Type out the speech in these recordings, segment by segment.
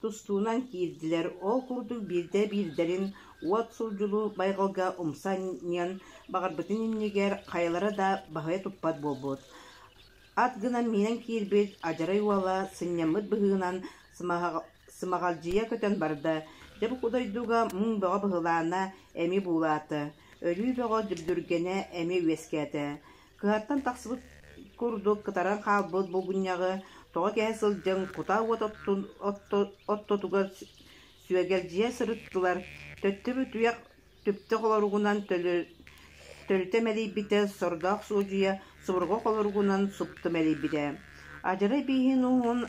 Тустуунан киирдилэр, ол курдук биирдэ биирдэрин уот сурдьулуу байҕалга умса анньыан баҕарбытын иннигэр хайалара да баһыйа туппат буолбут. Ат гынан миинэн киирбит адьарай уола сынньаммыт быһыынан сымаҕалдьыйа көтөн барда, дьэ бу дойдуга муҥ бөҕө быһылаана эмиэ буулаата, өлүү бөҕө дүрдүргэнэ эмиэ үөскээтэ. Кыһаттан тахсыбыт курдук кытаран хаалбыт булгунньаҕы тоҕо кэһэ сылдьан кутаа уот оттотугар сүөгэлдьийэ сырыттылар, төттөрү туйах түптэ холоругунан төлүтэ мэлийбитэ, сордоох суодьуйа субурҕу холоругунан супту мэлийбитэ. Адьарай бииһин ууһун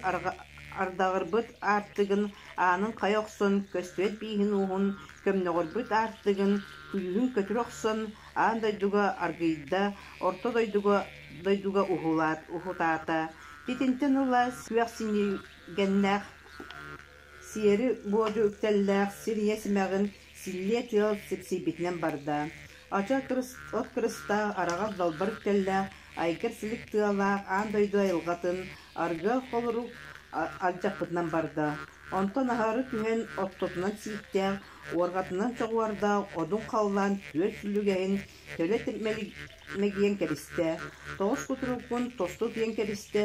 ардаҕырбыт аартыгын аанын хайа охсон, көстүбэт бииһин ууһун көмнөҕүрбүт аартыгын күлүүһүн көтүрэ охсон, аан дойдуга аргыйда, орто дойдуга дойдуга уһутаата. Итинтэн ыла күөх синигэннээх сиэри буодьу үктэллээх сир ийэ симэҕин силлиэ тыал сипсийбитинэн барда. Ача от кырыстаах, араҕас далбар үктэллээх, айгыр силик тыалаах аан дойду айылҕатын аргыал холорук алдьаппытынан барда. Онтон аһары түһэн оттотунан сииктээх, уорҕатынан чоҕуордаах одун халлаан түөрт сүлүгэһин төлө мэгийэн кэбистэ, тоҕус кутуруккун тосту утуйан кэбистэ,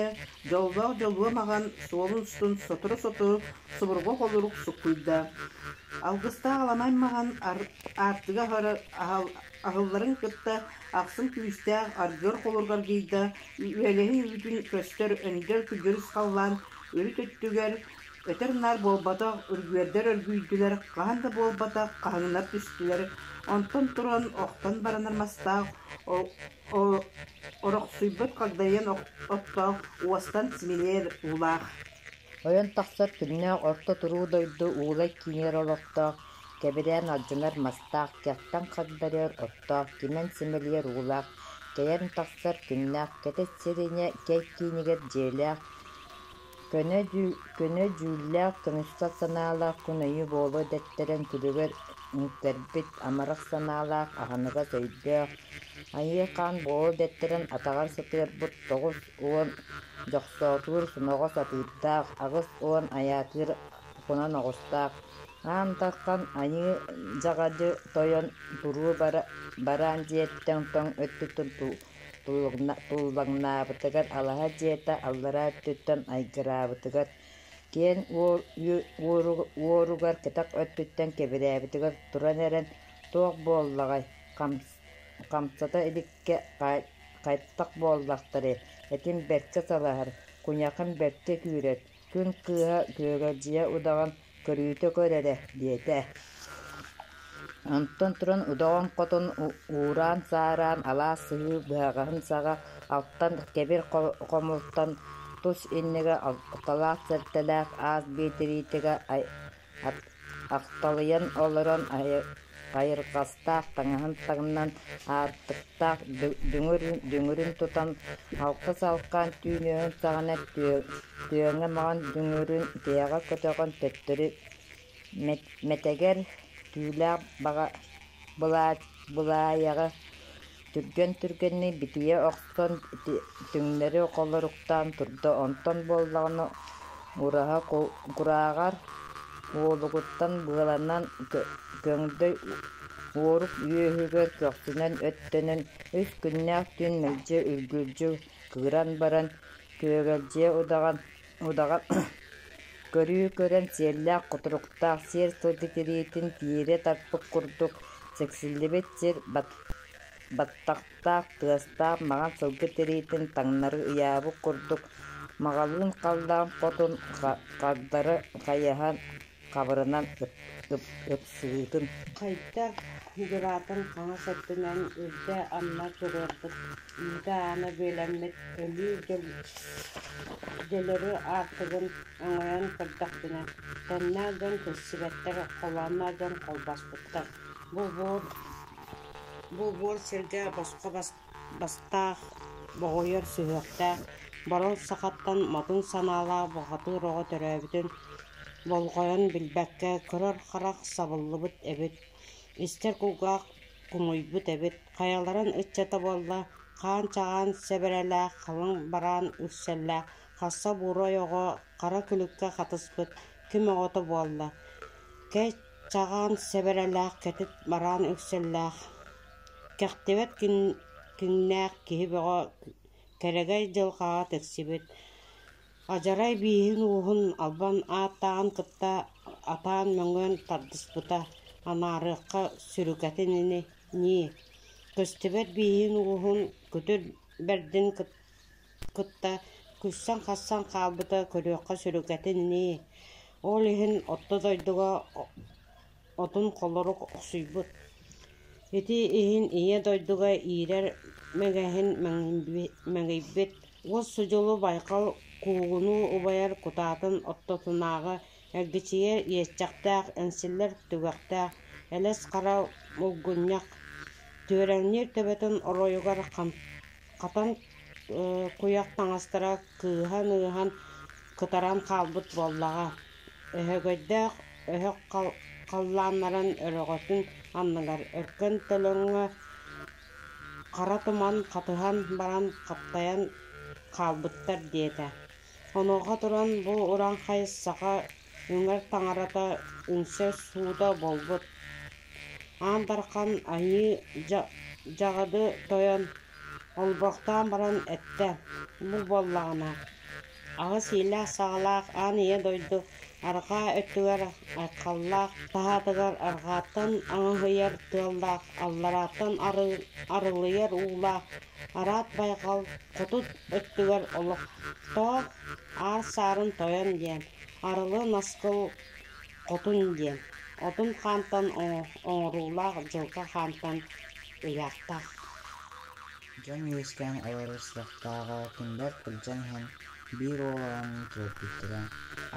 дьоллоох дьолуо маҕан суолун устун сотору-сотору субурҕу холорук суккуйда. Алгыстаах аламай маҕан аартыга аһылларын кытта ахсым күүстээх аргыар холорук аргыйда, үөлэһин үүтүн көстөр өндөл күдьүрүс халлаан үрүт өттүгэр өтөр-наар буолбатах үргүөрдэр өргүйдүлэр, хаһан да буолбатах хаһыҥнар түстүлэр, онтон туран охтон баранар мастаах орохсуйбут хагдайан оттоох уостан симилиэр уулаах. Ойон тахсар күннээх орто туруу дойду уулай киинигэр олохтоох, кэбирээн алдьанар мастаах, кэхтэн хагдарыар оттоох, кимэн симэлийэр уулаах, кэйэн тахсар күннээх, кэтит сиринэ кэй киинигэр дьиэлээх, Көнө дьүүллээх, көмүскэл санаалаах күн өйү буолуо дэттэрэн күлүгэр үҥтэрбит, амарах санаалаах, аһыныгас өйдөөх, айыы-хаан буолуо дэттэрэн атаҕар сытыарбыт 90 дьохсоотуур соноҕос атыырдаах, 80 айаатыыр кунан оҕустаах, Аан Дархан Айыы Дьаҕадьы Тойон туруу бараан дьиэттэн тоҥ өттүттэн Туллаҥнаабытыгар алаһа дьиэтэ аллараа өттүттэн айгыраабытыгар, киэҥ уоругар кэтэх өттүттэн кэбирээбитигэр туран эрэн туох буоллаҕай, хамсата иликкэ хайдах буоллахтарый, этим бэркэ салаһар, куйахам бэркэ күүрэр, күн кыыһа күөгэлдьийэ удаҕан көрүүтэ көр эрэ диэтэ. Онтон туран удаҕан хотун уураан-саараан алаас сыһыы быһаҕаһын саҕа алтан кэбир хомултан тус иннигэр алталаах сэртэлээх аас биэтириитигэ ахталыйан олорон айырҕастаах таҥаһын таҥнан аартыктаах дүҥүрүн тутан алта салкаан түүн үөһүн саҕана түөҥэ маҕан дүҥүрүн тиһэҕэ көтөҕөн төттөрү мэтэгэр түүлээх былаайаҕы түргэн-түргэнник битийэ охсон түҥнэри холоруктаан турда, онтон буоллаҕына ураһа курааҕар уолугуттан быаланан көҥдөй уорук үөһүгэр көхсүнэн өттөнөн үс күннээх түүн мэлдьи үргүлдьү кыыран баран күөгэлдьийэ удаҕан удаҕан көрүү көрөн сиэллээх кутуруктаах сиэр сылгы тириитин тиирэ тарпыт курдук сэксиллибит сир баттахтаах тыастаах маҥан сылгы тириитин таҥнары ыйаабыт курдук маҕалыын халлаан хотун хагдары хайыһан хабырынан ыпсыытын Хайдах дьыбаатын хаҥас өттүнэн үрдэ-анна туруорбут, үүтэ-аана бүөлэммит өлүү дьөлөрү аартыгын өҥөйөн көрдөхпүнэ, тэннээх дьон көссүбэттэр, холоонноох дьон холбоспуттар. Бу буор сиргэ босхо бастаах, боҕуйар сүһүөхтээх, борол сахаттан модун санаалаах бухатыыр оҕо төрөөбүтүн болҕойон билбэккэ көрөр харах сабыллыбыт эбит, истэр кулгаах кумуйбут эбит, хайаларын ыччата буолла, хаан-чаҕаан сэбэрэлээх, халыҥ бараан үксэллээх, хасса буруой оҕо хара күлүккэ хатыспыт, ким оҕото буолла? Кэй чаҕаан сэбэрэлээх, кэтит бараан үксэллээх, кэхтибэт күннээх киһи бөҕө кэрэгэй дьылҕаҕа тиксибит. Адьарай бииһин ууһун албан ааттааҕын кытта атаан мөҥүөн тардыспыта, анаарыахха сүрүкэтин ини ньии, көстүбэт бииһин ууһун күтүр бэрдин кытта күссэн-хассан хаалбыта көрүөххэ сүрүкэтин ньии, ол иһин орто дойдуга отун холорук охсуйбут. Ити иһин Ийэ дойдуга иирэр мэҥэһин мэҥийбит, уос судьулу байҕал куугунуу убайар кутаатын ортотунааҕы эргичийэр иэччэхтээх, эҥсиллэр түгэхтээх, элэс хара мулгунньах, түөрэҥниир төбөтүн оройугар хатан куйах таҥастара кыыһан-ыыһан кытаран хаалбыт буоллаҕа. Өһөгөйдөөх өһөх халлааннарын өрөҕөтүн анныгар өркөн төлөҥҥө хара туман хатыһан баран хаптайан хаалбыттар диэтэ. Онуоха туран бу урааҥхай саха үҥэр таҥарата үҥсэр суута буолбут. Аан Дархан Айыы Дьаҕыды тойон олбохтоон баран эттэ: «Бу буоллаҕына, аҕыс иилээх-саҕалаах аан ийэ дойду арҕаа өттүгэр айхаллаах таһаатыгар арҕааттан аҥаһыйар тыаллаах, алларааттан арылыйар уулаах араат байҕал хоту өттүгэр олохтоох Аар Саарын Тойон диэн, Арылы Наскыл Хотун диэн, Отун хаантан оҥоруулаах Дьылҕа хаантан ыйаахтаах Дьон үөскээн олорор сурахтааҕа кинилэр кырдьан иһэн биир уол оҕону төрөппүттэрэ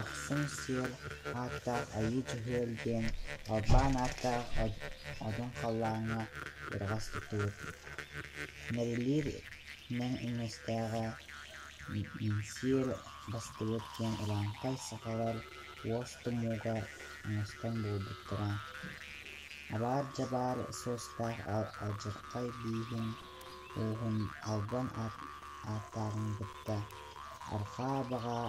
Ахсым Сиэл ааттаах Айыы Дьөһүөл диэн албаан ааттаах одун халлааҥҥа ырҕас туттубут, Мэрилиир мэҥ иҥэстээҕэ Минсиэр бастыбыт диэн урааҥхай сахалар уос тумууга оҥостон буолбуттара. Абаар-дьабаар суостаах алдьархай бииһин ууһун албан ааттааҕын кытта арҕаа баҕа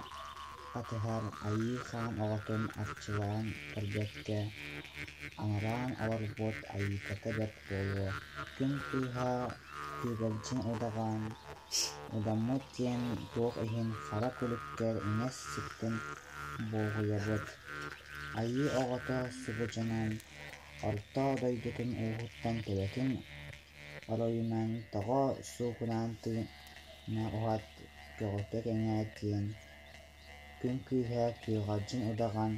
хатыһар айыы хаан оҕотун арчылаан көрбөккө анараан олорбут айыыката бэрт буолуо, күн кыыһа Күөгэлдьин удаҕан удаммыт диэн туох иһин хара күлүккэр иҥэс ситтин буоһуйабыт, айыы оҕото субудьанан орто дойдутун ууһуттан төбөтүн оройунан тоҕо суукунаан тыына уһат, көҕүтэ кэҥээт диэн күн күүһэ Күөҕэлдьин удаҕан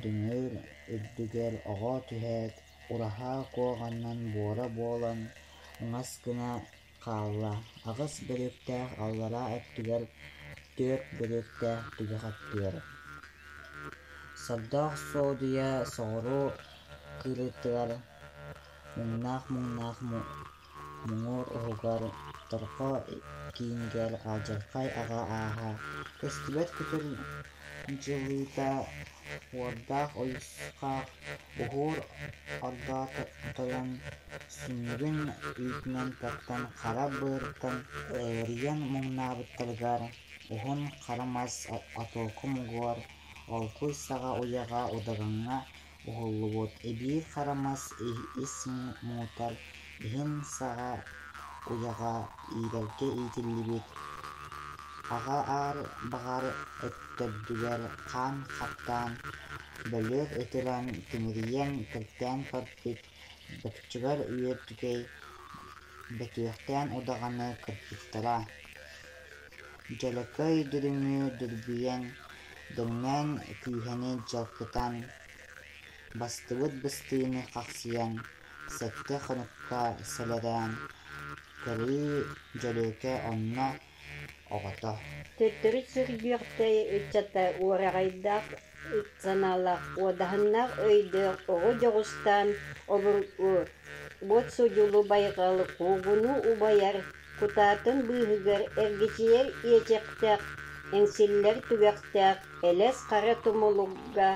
дүҥүр үрдүгэр оҕо түһээт, ураһа куоҕанан буора буолан уҥас гына хаалла, аҕыс бөрүөктээх аллараа өттүгэр, түөрт бөрүөктээх түгэх өттүгэр. Сордоох Суодуйа соҕуруу кырыытыгар муҥнаах-муҥнаах муҥур уһугар торҕо киинигэр алдьархай аҕа ааһа көстүбэт күтүр дьылыыта уордаах уйусхаах уһуур ордоо тойон сүнньүгүн үүтүнэн тартан хара быартан ыарыйан муҥнаабыттарыгар уһун хара мас отоку муҥугар олкуй саҕа уйаҕа удаҕаҥҥа уһуллубут эбии хара мас ис муҥутар иһин саҕа уйаҕа иирэргэ иитиллибит аҕа аар баҕар төрдүгэр хаан хаптаан, бөлүөх ытыран, тимирийэн, кэлтээн көрбүт бөкчөгөр үөдүгэй бөтүөхтээн удаҕаны кырпыттара, Дьөлөкөй дүлүҥү дүрбүйэн, дэҥнээн күүһэни дьалкытан, бастыбыт быстыыны хахсыйан, сэттэ хонукка сэлэрээн, көрүү Дьөлүөкэ онно оҕото Төттөрү сүргүөхтэй ыччата уораҕайдаах санаалаах, уодаһыннаах өйдөөх оҕо дьоҕустаан обургу уот судьулу байҕал куугунуу убайар кутаатын быыһыгар эргичийэр иэчэхтээх, эҥсиллэр түгэхтээх элэс хара тумулуга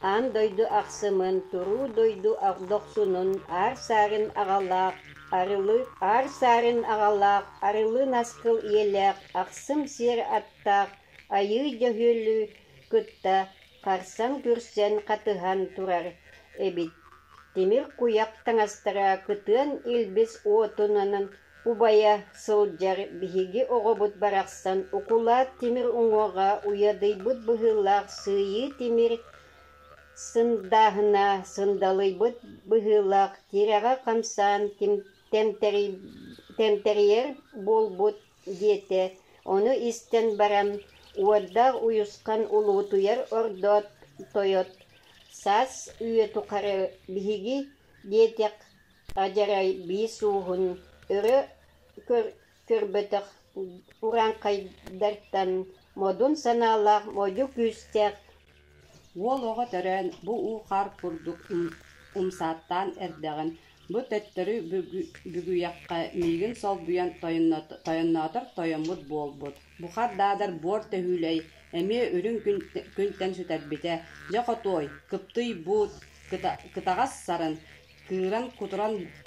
аан дойду ахсымын, туруу дойду дохсунун аар саарын аҕалаах арылы аар саарын аҕалаах арылы наскыл ийэлээх ахсым сиэр аттаах айыы дьөһүөлү кытта Харсан-күрсэн хатыһан турар эбит. Тимир куйах таҥастара кытыан илбис уотунан убайа сылдьар биһиги оҕобут барахсан укулаат тимир уҥуоҕа уйадыйбыт быһыылаах сыыйыы тимир сындааһына сындалыйбыт быһыылаах тирэҕэ хамсаан тэмтэрийэр буолбут диэтэ, ону истэн баран уордаах Уйусхан улуутуйар ордоот тойот саас үйэ тухары биһиги диэтэх адьарай биис ууһун өрө көрбөтөх урааҥхайдартан модун санаалаах модьу күүстээх Уол оҕо төрөөн бу уу-хаар курдук умсааттаан эрдэҕин, бу төттөрү бүгүйэххэ миигин солбуйан тойонноотор тойоммут буолбут, бухар даадар буор төһүүлэй, эмиэ үрүҥ күнтэн сүтэрбитэ, дьэ хотуой, кыптый буут, кытаҕас сарын, кыыран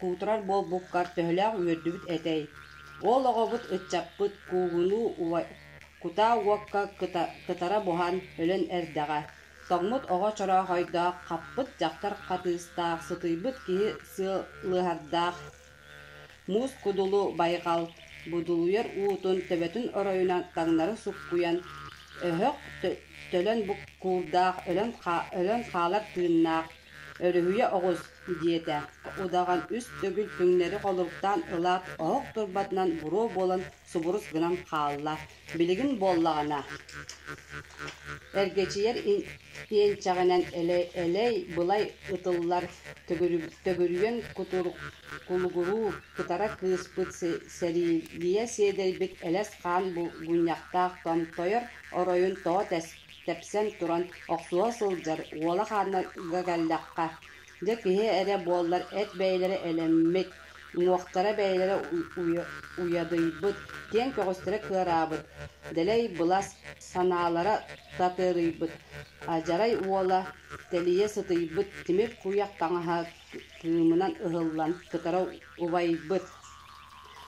куутурар буолбуккар төһөлөөх үөрдүбүт этэй? Уол оҕобут ыччаппыт куугунуу кутаа уокка кытара буһан өлөн эрдэҕэ, тоҥмут оҕо чороохойдоох, хаппыт дьахтар хатыыстаах, сытыйбыт киһи сыалыһардаах, муус кудулу байҕал будулуйар уутун төбөтүн оройунан таҥнары суккуйан, өһөх төлөн буккуурдаах, өлөн хаалар тыыннаах, «Өрүһүйэ оҕус» диэтэ удаҕан үс төгүл түҥнэри холоруктаан ылаат, оһох турбатынан буруо буолан субурус гынан хаалла. Билигин буоллаҕына, эргэчийэр иэнчэҕинэн элэй-былай ытыллар, төгүрүйэн кулугуруу кытара кыыспыт сэриилийэ сиэдэйбит элэс хаан булгунньахтаах томтойор оройун тоҕо тэпсэн туран охсуһа сылдьар уола хааннарга кэллэххэ, дьэ киһи эрэ буоллар эт бэйэлэрэ элэммит, уҥуохтара бэйэлэрэ уйадыйбыт, киэҥ көҕүстэрэ кыараабыт, дэлэй-былас санаалара татыарыйбыт, адьарай уола тэлийэ сытыйбыт тимир куйах таҥаһа кыымынан ыһыллан кытара убайбыт,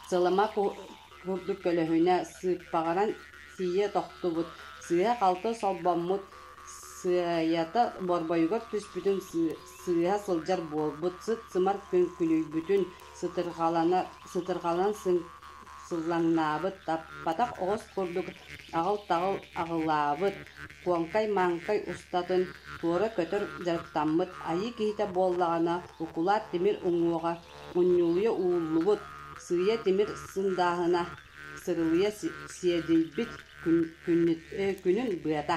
сылама курдук көлөһүнэ сыыппаҕыран тиийэ тохтубут, сыыһа-халты солбоммут, сыайата борбойугар түспүтүн сыыһа сылдьар буолбут, сыт-сымар күлүйбүтүн сытырҕаланан сыллаҥнаабыт, таппатах оҕус курдук аҕыл-таҕыл аҕылаабыт, куоҥкай-маҥкай устатын туора көтөр дьарыктаммыт, айыы киһитэ буоллаҕына укулаат тимир уҥуоҕа унньулуйа ууллубут, сыыйа тимир сындааһына сырылыйа сиэдийбит күнүн быата.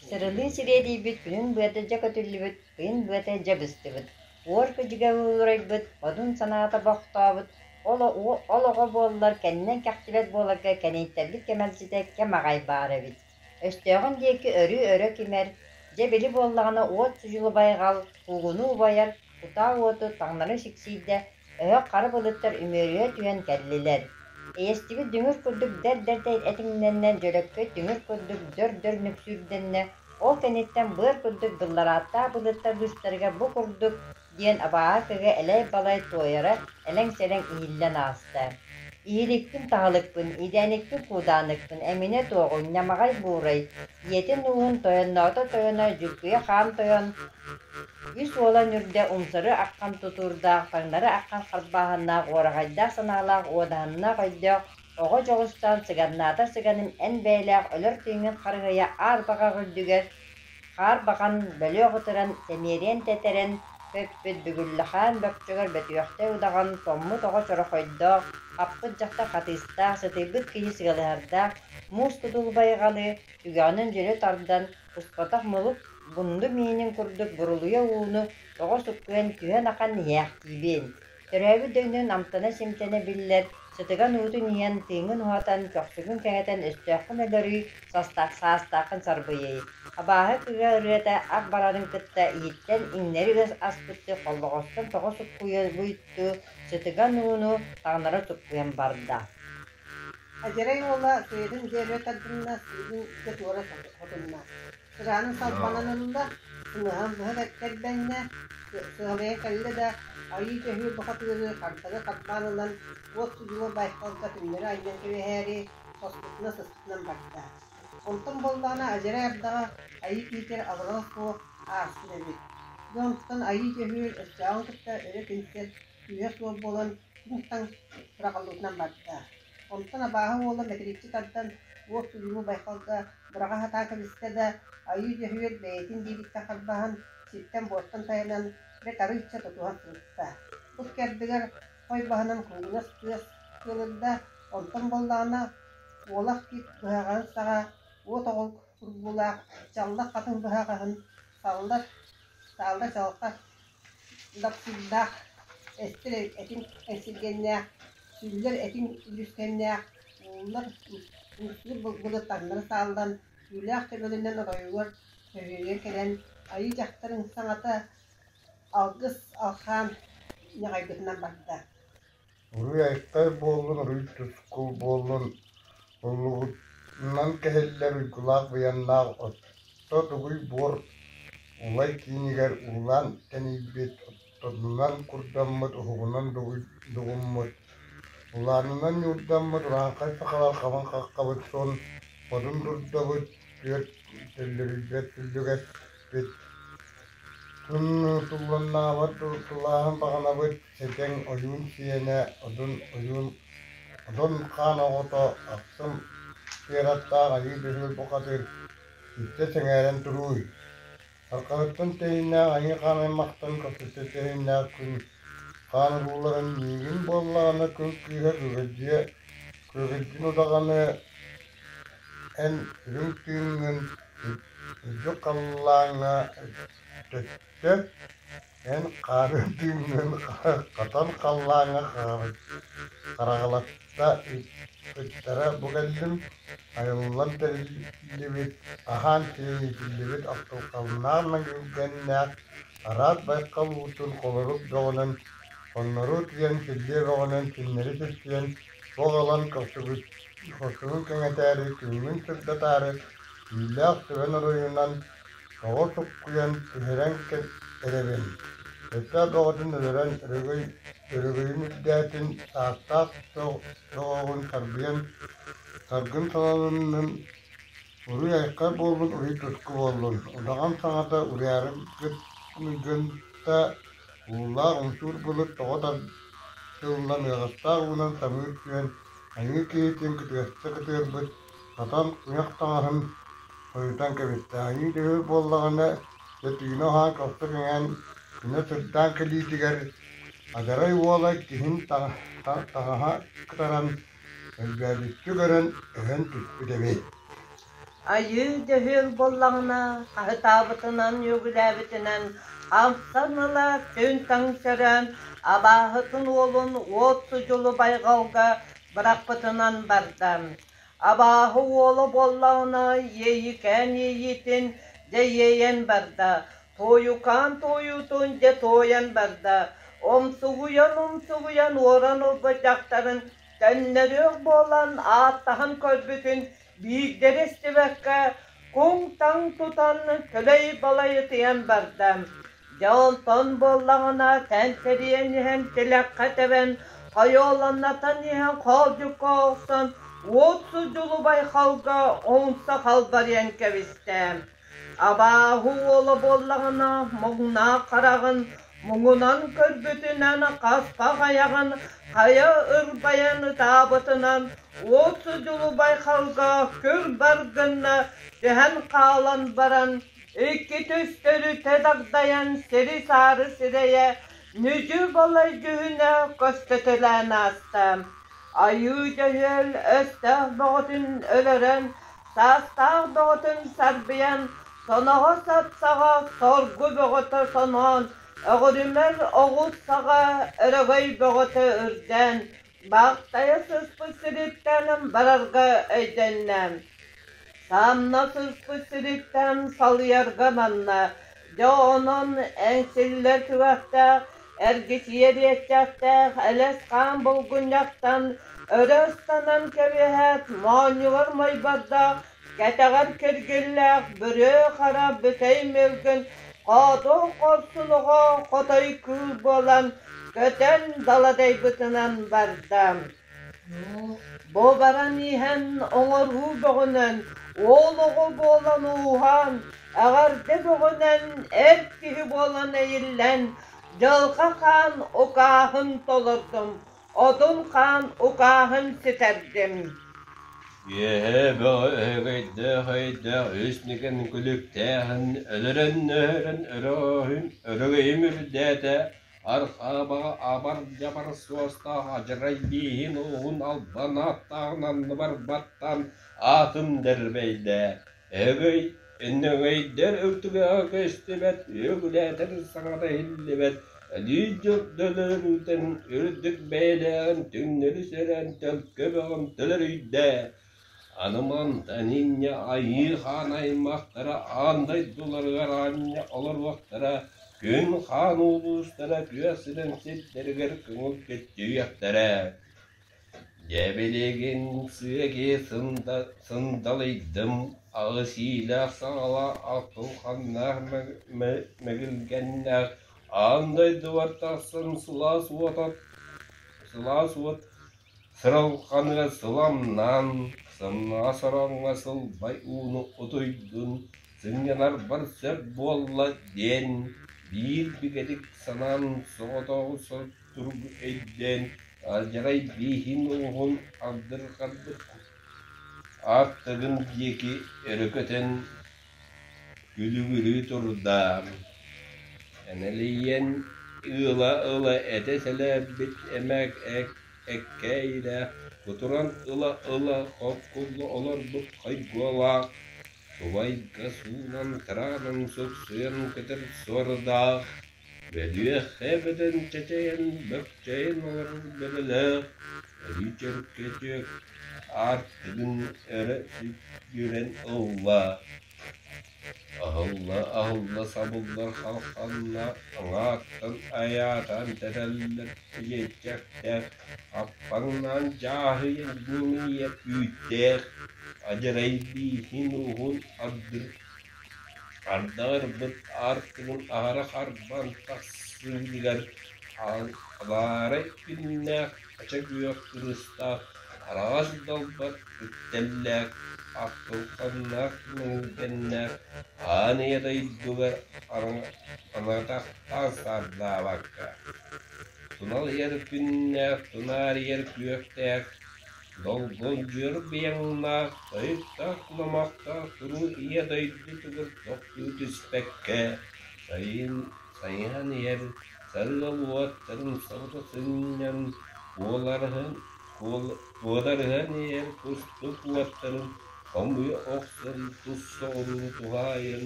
Сырылыы сириэдийбит күнүн быата дьэ көтүллүбүт, ыйын быата дьэ быстыбыт, уор кыдьыга уурайбыт, одун санаата бохтообут, ол оҕо буоллар кэннинэн кэхтибэт буоларга кэнэйтэрбит кэмэлдьитэ кэм аҕай баар эбит. Өстөөҕүн диэки өрүү өрө кимэр, дьэ били буоллаҕына уот судьулу байҕал, куугунуу убайар, кутаа уоту таҥнары сиксийдэ, өһөх хара былыттар үмүөрүһэ түһэн кэллилэр. Эйэстибит дүҥүр курдук дэр-дэр этиҥнэннэ, дьөлөккөй дүҥүр курдук дөр-дөр нүксүүрдэннэ, ол кэнниттэн быар курдук былларааттаах былыттар быыстарыгар бу курдук диэн абааһы кыга элэй-балай туойара элэҥ-сэлэҥ иһиллэн ааста. Иһиликпин таһылыкпын, идээникпин куудааныкпын, эминэ туоҕуй, ньамаҕай буурай, ийэтин ууһун тойонноото тойоно Дьүккүйэ хаан тойон Үс уолан үрдэ умсары аххан тутуурдаах, таҥнары аххан харбааһыннаах, уораҕайдаах санаалаах, уодаһыннаах өйдөөх, оҕо дьоҕустаан сыганнаатар сыганым эн бэйэлээх өлөр тыыҥҥын харыһыйа аар баҕах үрдүгэр хаар баҕан бөлүөх ытыран, сэмиэриэн тэтэрэн көппүт Бүгүллэхаан бөкчөгөр бөтүөхтэй удаҕан, томмут оҕо чорохойдоох, хаппыт дьахтар хатыыстаах, сытыйбыт киһи сыалыһардаах, муус тутул байҕалы түгэҕинэн дьөлө тардан, Успатах мулук мунду миинин курдук бурулуйа ууну тоҕо суккуйан түһэн ахан иһээхтиибин. Төрөөбүт дойдун амтана-симтэнэ биллэр, сытыган уутун иһэн, тыыҥын уһатан, көхсүгүн кэҥэтэн өстөөххүн өлөрүй, саастааххын сарбыйый. Абааһы кыыһа ырыата ах барарын кытта иһиттэн иҥнэри ыас аспыттыы холлоҕостон тоҕо суккуйбуттуу сытыган ууну таҥнары суккуйан барда. Адьарай уола сыыйатын дьиэ өрө тардынна, сыыһын дьэ туора хотунна. Сыраанын салбанан ылла, сымыһаҕын быһа кэрбэннэ, сыалайан кэллэ да, айыы дьөһүө бухатыыры хардары харбаан ылан, уот судьула байҕалга түҥнэри анньан кэбиһээри, соспутунан сыспытынан барда. Онтон буоллаҕына адьарай ардаҕа айыы киһитигэр абырала суох ааспыт эбит. Дьэ онтон Айыы Дьөһүөл өстөөҕүн кытта өрө түмсэн күүһэ суох буолан түҥ-таҥ быраҕыллыбытынан барда. Онтон абааһы уола мэтириэччи тардан уот судургу байҕалга быраҕа сатаан кэбистэ да, Айыы Дьөһүөл бэйэтин биилиттэн харбаһан, сиртэн-буортан тайанан, бэрт арыычча тутуһан сырытта. Бу ыккардыгар хой баһынан куугунас тыас тыалырда, онтон буоллаҕына уолах кит быһаҕаһын саҕа уот оҕул курбуулаах чаллах хатыҥ быһаҕаһын саллар, сааллар чалҕа дапсыырдаах, эстэр этиҥ эҥсилгэннээх, сүллэр этиҥ үлүскэннээх, ууллар умсуур былыт таҥнары сааллан, түүлээх төбөлөнөн оройугар өһүөйэн кэлэн, айыы дьахтарын саҥата алгыс алхаан ньаҕайбытынан барда. Уруй-айхал буоллун, уруй-тускул буоллун, уллугунан кэһиллэр уйгулаах-быйаннаах отто дугуй буор улай киинигэр уулаан тэнийбит, оттонунан курдаммыт, уһугунан дугуммут, улаанынан ньуурдаммыт урааҥхай сахалар хабан хаххабыт суон модун дурдабыт, түөрт төллөрүйбэт түллүгэспит, Тулланнаабат тулааһын баҕанабыт Сэтэҥ ойуун сиэнэ Одун ойуун Одун хаан оҕото ахсым туораттаах Айыы Дьөһүөл бухатыыр иттэ сэҥээрэн турууй. Арҕаһыттан тэһииннээх Айыы хаан аймахтан көрсүстэ тэһииннээх күн хаан урууларын миигин буоллаҕына күн кыыһа Күөгэлдьийэ Күөгэлдьин удаҕаны эн үрүҥ тыыҥҥын үрдүк халлааҥҥа төттө эн хаары тыыҥҥын хатан халлааҥҥа хараҕалатта ыттара бу кэллим айыллан тэриллибит аһаан сиэн иитиллибит ахтылҕаннаах мөҥүргэннээх араас байҕал уутун холорук бөҕөнөн хоннору утуйан силлиэ бөҕөнөн синнэри сирсийэн бу аҕалан Хорсунун кэҥэтээри, күҥҥүн сырдатаары, түүлээх түбэн оройунан тоҕо суккуйан түһэрэн эрэбин. Өстөөх бөҕөтүн өлөрөн, өрөгөй өрөгөйүн үрдээтин, саастаах доҕоҕун сарбыйан, саргын салалыннын, уруй-айхал буоллун, уруй-туску буоллун. Удаҕан саҥата уруйаары гынта Уулаах умсуур былыт тоҕо тардыллан ыаҕастаах уунан самыыр түһэн, айыы киһитин кытыаста кытыарбыт, хатан куйах таҥаһын сойутан кэбистэ. Айыы төһө буоллаҕына, дьэ тыына уһаан көхсө кэҥээн, күнэ сырдаан кэлиитигэр адьарай уола киһин таҥаһа кытаран, өлбөөдүччү көрөн өһөн түспүт эбит. Айыы дьөһүөл буоллаҕына, хаһытаабытынан, үөгүлээбитинэн ахсан ыла күн-таҥ сөрөөн, абааһытын уолун уот судьулу байҕалга бырахпытынан барда. Абааһы уола буоллаҕына, иэйикээн иэйиитин дьэ иэйэн барда, туойукаан туойуутун дьэ туойан барда, умсугуйан-умсугуйан уоран ылбыт дьахтарын төннөрүөх буолан ааттаһан көрбүтүн биирдэри истибэккэ куҥ-таҥ тутан көлөй-балай ытыйан барда. Дьэ онтон буоллаҕына тэнтэрийэн иһэн тилэххэ тэбэн, хойуоланнатан иһэн хоолдьукка охсон уот судьулу байхалга умса халбарыйан кэбистэ. Абааһы уола буоллаҕына муҥнаах хараҕын муҥунан көрбүтүнэн хаспах айаҕын хайа ырбайан ытаабытынан уот судьулу байхалга күр бар гынна түһэн хаалан баран икки түстөрүтэ дагдайан сири-саары сирэйэ нүдьү-балай дьүһүнэ көстөтөлөөн ааста. Айыы Дьөһүөл өстөөх бөҕөтүн өлөрөн, саастаах бөҕөтүн сарбыйан, соноҕос ат саҕа соргу бөҕөтө соноон, өҕүрүмэр оҕус саҕа өрөгөй бөҕөтө үрдээн, баахтайа сыспыт сириттэн барарга өйдөннө. Самна сыспыт сириттэн салыйарга манна, дьэ онон эҥсиллэр түгэхтээх, эргичийэр иэччэхтээх элэс хаан булгунньахтан өрө ыстанан кэбиһээт, моонньугар мойбордоох, кэтэҕэр киргиллээх бүрүө хара бүтэй мүлгүн хоодур хорсун оҕо хотой кыыл буолан көтөн даладайбытынан барда. Бу баран иһэн оҥоруу бөҕөнөн, Уол оҕо буолан ууһаан, эҕэрдэ бөҕөнөн эр киһи буолан эйиллэн, Дьылҕа Хаан укааһын толордум, Одун Хаан укааһын ситэрдим. Үөһээ бөҕө өһөгөйдөөх өйдөөх үс ньыгын күлүктээҕин өлөрөн-өһөрөн өрөгөйүм үрдээтэ, Архаабаҕа абар-дьабар суостаах адьарай бииһин уһун албан ааттааҕын анныбар баттаан аатым дэрбэйдэ. Өһөгөй өндөҥөйдөр үрдүгэҕэ көстүбэт, үөгүлээтэр саҥата иһиллибэт, өлүү дьөлөрүүтэн үрдүк бэйэлээҕин түҥнэри сөрөөн төлкө бөҕөм төлөрүйдэ. Аны мантан инньэ айыы хаан аймахтара аан дойдуларыгар аанньа олоруохтара, күн хаан улуустара күөх сирин сирдэригэр көҥүл көччүйүөхтэрэ. Дьэ билигин сыа киһи сындалыйдым, аҕыс иилээх саҕалаах ахтылҕаннаах мэгилгэннээх аан дойдубар тахсан сылаас уот сыралҕаныгар сыламнаан, сымнаҕас ороҥҥо сылбай ууну утуйдун, сынньанарбар сөп буолла диэн биир бигэтик санаан соҕотоҕу туругу өйдөөн, алдьарай бииһин уоһун алдырҕарбыт аартыгын диэки өрө көтөн күлүгүрүү турда. Энэлийэн ыла-ыла этэ сэлээрбит эмээк эккэйилээх, кутуран ыла-ыла хоккулла олорбут хойгуолаах, субайга суунан тараанан суксуйан көтөр суордаах, Бөлүөххэ эбэтэн чачайан, бөкчөйөн олорор бөҕөлөөх, өрүү чөркөчүөк аартыгын өрө сүгүрэн ылла, аһылла-аһылла сабыллар халханнаах аҥааттан айаатаан тэрэллэр иэччэхтээх, аппаҥнаан дьааһыйан ньимийэр үүттээх, адьарай бииһин уһун ардыр Ардаҕырбыт аартыгын аһара харбаан тахсыытыгар алаарай күннээх, ача күөх кырыыстаах, араҕас далбар үктэллээх, ахтылҕаннаах мөҥүргэннээх аан ийэ дойдугар анатахтаан саардаабакка, туналыйар күннээх, тунаарыйар күөхтээх Долгулдьуйар быйаҥнаах, тойуктаах куламахтаах туруу Ийэ дойдутугар тохтуу түспэккэ, сайын сайыһан иһэр сарыал уоттарын сабыта сынньан, куодарыһан иһэр кустук уоттарын хомуйа охсон тус соҕуруу туһаайан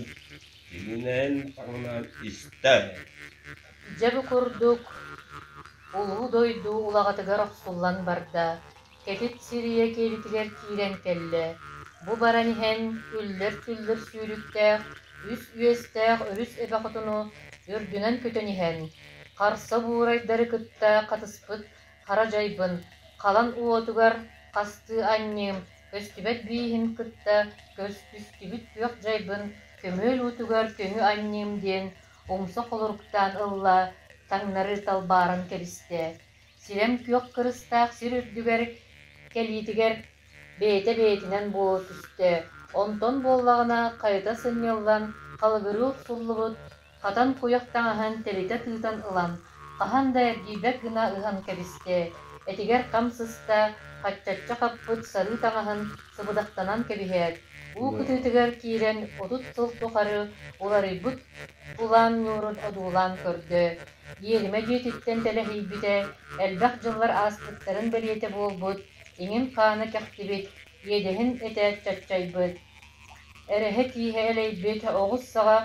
тигинээн-таҥнаан истэ. Дьэ бу курдук Улуу дойду улаҕатыгар охсуллан барда, кэтит сирийэ киэлитигэр киирэн кэллэ. Бу баран иһэн үллэр-түллэр сүүрүктээх, үс үөстээх өрүс эбэ хотуну үрдүнэн көтөн иһэн, харса буурайдары кытта хатыспыт хара дьайбын, халан уотугар хастыы анньыым, көстүбэт бииһин кытта көстүстүбүт күөх дьайбын көмүөл уутугар көҥү анньыым диэн умса холоруктаан ылла, таҥнары талбааран кэбистэ. Сирэм күөх кырыстаах сир үрдүгэр кэлиитигэр бэйэтэ бэйэтинэн буола түстэ, онтон буоллаҕына хайыта сынньыллан халыгырыы охсуллубут хатан куйах таҥаһын тэлитэ тыытан ылан, хаһан да эргийбэт гына ыһан кэбистэ, этигэр хам сыста, хаччачча хаппыт сарыы таҥаһын сыбыдахтанан кэбиһээт, уу кытыытыгар киирэн 30 сыл тухары уларыйбыт кулаан ньуурун одуулаан көрдө, иэримэ дьиэтиттэн тэлэһийбитэ, элбэх дьыллар ааспыттарын бэлиэтэ буолбут, иҥин хаана кэхтибит, иэдэһин этэ чаччайбыт, эрэһэ тииһэ элэйбит, оҕус саҕа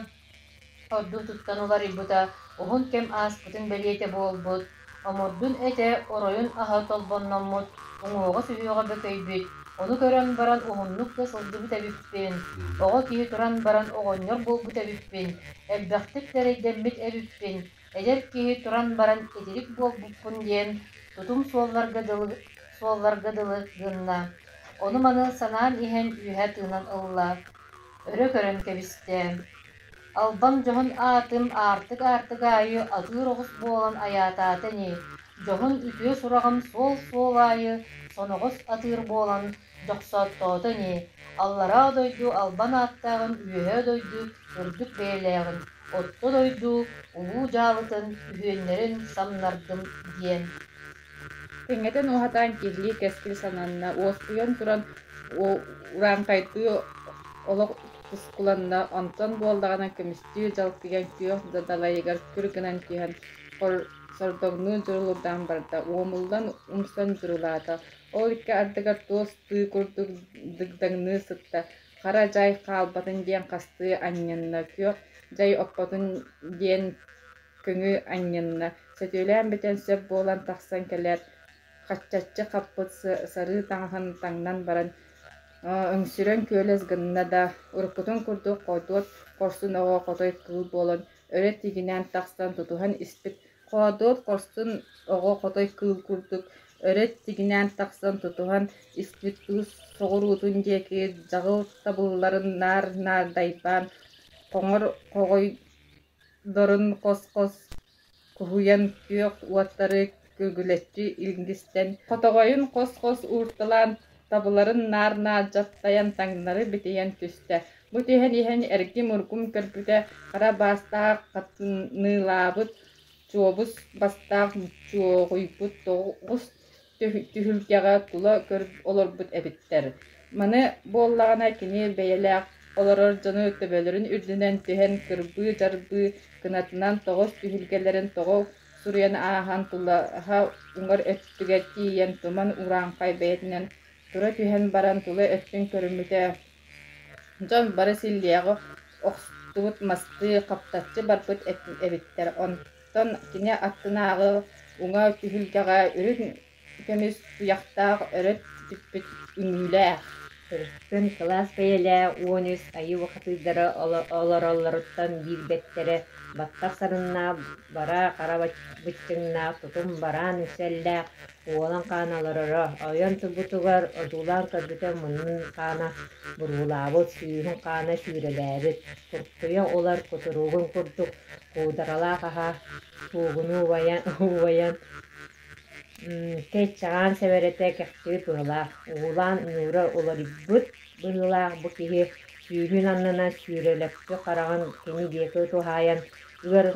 ордуутуттан уларыйбыта уһун кэм ааспытын бэлиэтэ буолбут, омурдун этэ оройун аһа толбонноммут, уҥуоҕа-сүһүөҕэ бөкөйбүт, ону көрөн баран уһуннук да сылдьыбыт эбиппин, оҕо киһи туран баран оҕонньор буолбут эбиппин, элбэхтик да эрэйдэммит эбиппин, эдэр киһи туран баран итирик буолбуппун диэн тутум суолларга дылы гынна, ону-маны санаан иһэн үөһэ тыынан ылла, өрө көрөн кэбистэ. Албан дьоһун аатым аартык-аартык аайы атыыр оҕус буолан айаатаата ини, дьоһун үтүө сураҕым суол-суол аайы соноҕос атыыр буолан Дьохсооттоото ини, аллараа дойду албан ааттааҕын, үөһээ дойду үрдүк бэйэлээҕин, орто дойду улуу дьаалытын үһүөннэрин самнардым диэн Кэҥэтэн уһатан киһилии кэскил сананна, уоскуйан туран урааҥхайдыы олох тускуланна, онтон буоллаҕына көмүстүү дьалкыйан күөх далайыгар күр гынан түһэн сордоҥнуу дьурулурдаан барда, уомуллан умсан дьурулаата, ол икки ардыгар туос тыы курдук дыгдаҥныы сытта, хара дьай хаалбатын диэн хастыы анньынна, күөх дьай оппотун диэн көҥү анньынна, сөтүөлээн бүтэн сөп буолан тахсан кэлээт, хаччаччы хаппыт сарыы таҥаһын таҥнан баран, өҥсүрэн күөлэс гынна да, уруккутун курдук хоодуот хорсун оҕо хотой кыыл буолан өрө тигинээн тахсан тутуһан испит Хоодуот хорсун оҕо хотой кыыл курдук өрө тигинээн тахсан тутуһан испит кыыс соҕуруутун диэки дьаҕыл табылларын наар-наар дайбаан, хоҥор хоҕойдорун хос-хос куһуйан күөх уоттары күгүлэччи илгистэн, хотоҕойун хос-хос уурталаан, табыларын наар-наар дьаптайан таҥнары битийэн түстэ. Бу түһэн иһэн эргим-ургум көрбүтэ, хара баастаах хатыныылаабыт, чуобус бастаах чуоҕуйбут тоҕус түһүлгэҕэ тула олорбут эбиттэр. Маны буоллаҕына кини бэйэлээх олорор дьону төбөлөрүн үрдүнэн түһэн кырбыы-дьарбыы кынатынан тоҕус түһүлгэлэрин тоҕо суруйан ааһан тулаһа уҥар өттүгэр тиийэн туман урааҥхай бэйэтинэн тура түһэн баран тула өттүн көрүммүтэ дьон бары силлиэҕи охтубут мастыы хаптаччы барбыт эбиттэр. Онтон кини аттынааҕы уҥа түһүлгэҕэ үрүҥ көмүс туйахтаах өрө түппүт үҥүүлээх Өрүттэн кылаас бэйэлээх 13 айыы бухатыырдара олороллоруттан биирбэттэрэ баттах сарыннаах, бараа хара быччыҥнаах, тутум бараан үксэллээх уолан хаан олороро, ойон турбутугар одуулаан көрбүтэ муннун хаана буруулаабыт, сүүһүн хаана сүүрэлээбит, куртуйа улар кутуругун курдук куударалаах аһа куугунуу убайан Кэччэҕээн сэбэрэтэ кэхтибит быһыылаах, угулаан ньуура уларыйбыт быһыылаах бу киһи сүүһүн аннынан сүүрэлэппит хараҕын кини диэки туһаайан ыар